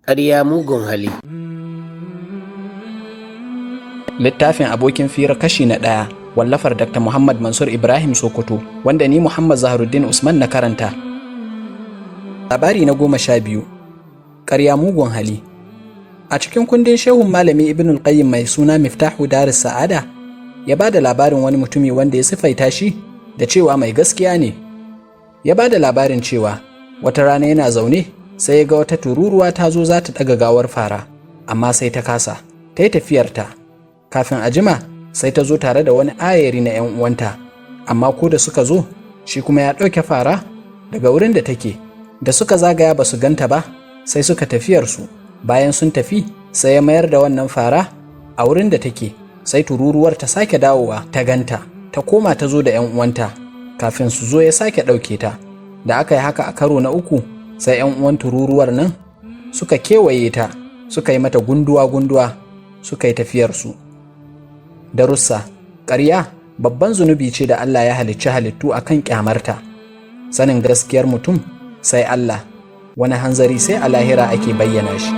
Ƙarya mugun hali. Littafin Abokin Fira kashi na 1, wallafar Dr. Muhammad Mansur Ibrahim Sokoto, wanda ni Muhammad Zaharuddin Usman na karanta. Labari na 12, Ƙarya mugun hali. A cikin kundin shehun malami Ibn Qayyim mai suna Miftahu Daris Sa'ada, ya ba da labarin wani mutumi wanda ya sifaita shi da cewa mai gaskiya ne. Ya ba da labarin cewa wata rana yana zaune, sai ya ga wata tururuwa ta zo za ta ɗaga gawar fara, amma sai ta kasa, ta yi tafiyarta. Kafin a jima, sai ta zo tare da wani ayari na 'yan uwanta, amma ko da suka zo, shi kuma ya ɗauke fara daga wurin da take. Da suka zagaya ba su ganta ba, sai suka tafiyarsu. Bayan sun tafi, sai ya mayar da wannan fara a wurin da take, sai tururuwar ta sake dawowa ta ganta, ta koma ta zo da 'yan uwanta. Kafin su zo, ya sake ɗauke ta. Da aka yi haka a karo na uku, sai 'yan uwan tururuwar nan suka kewaye ta, suka yi mata gunduwa-gunduwa, suka yi tafiyarsu. Darussa: ƙarya babban zunubi ce da Allah ya halicci halittu a kan ƙyamarta. Sanin gaskiyar mutum sai Allah, wani hanzari sai a lahira ake bayyana shi.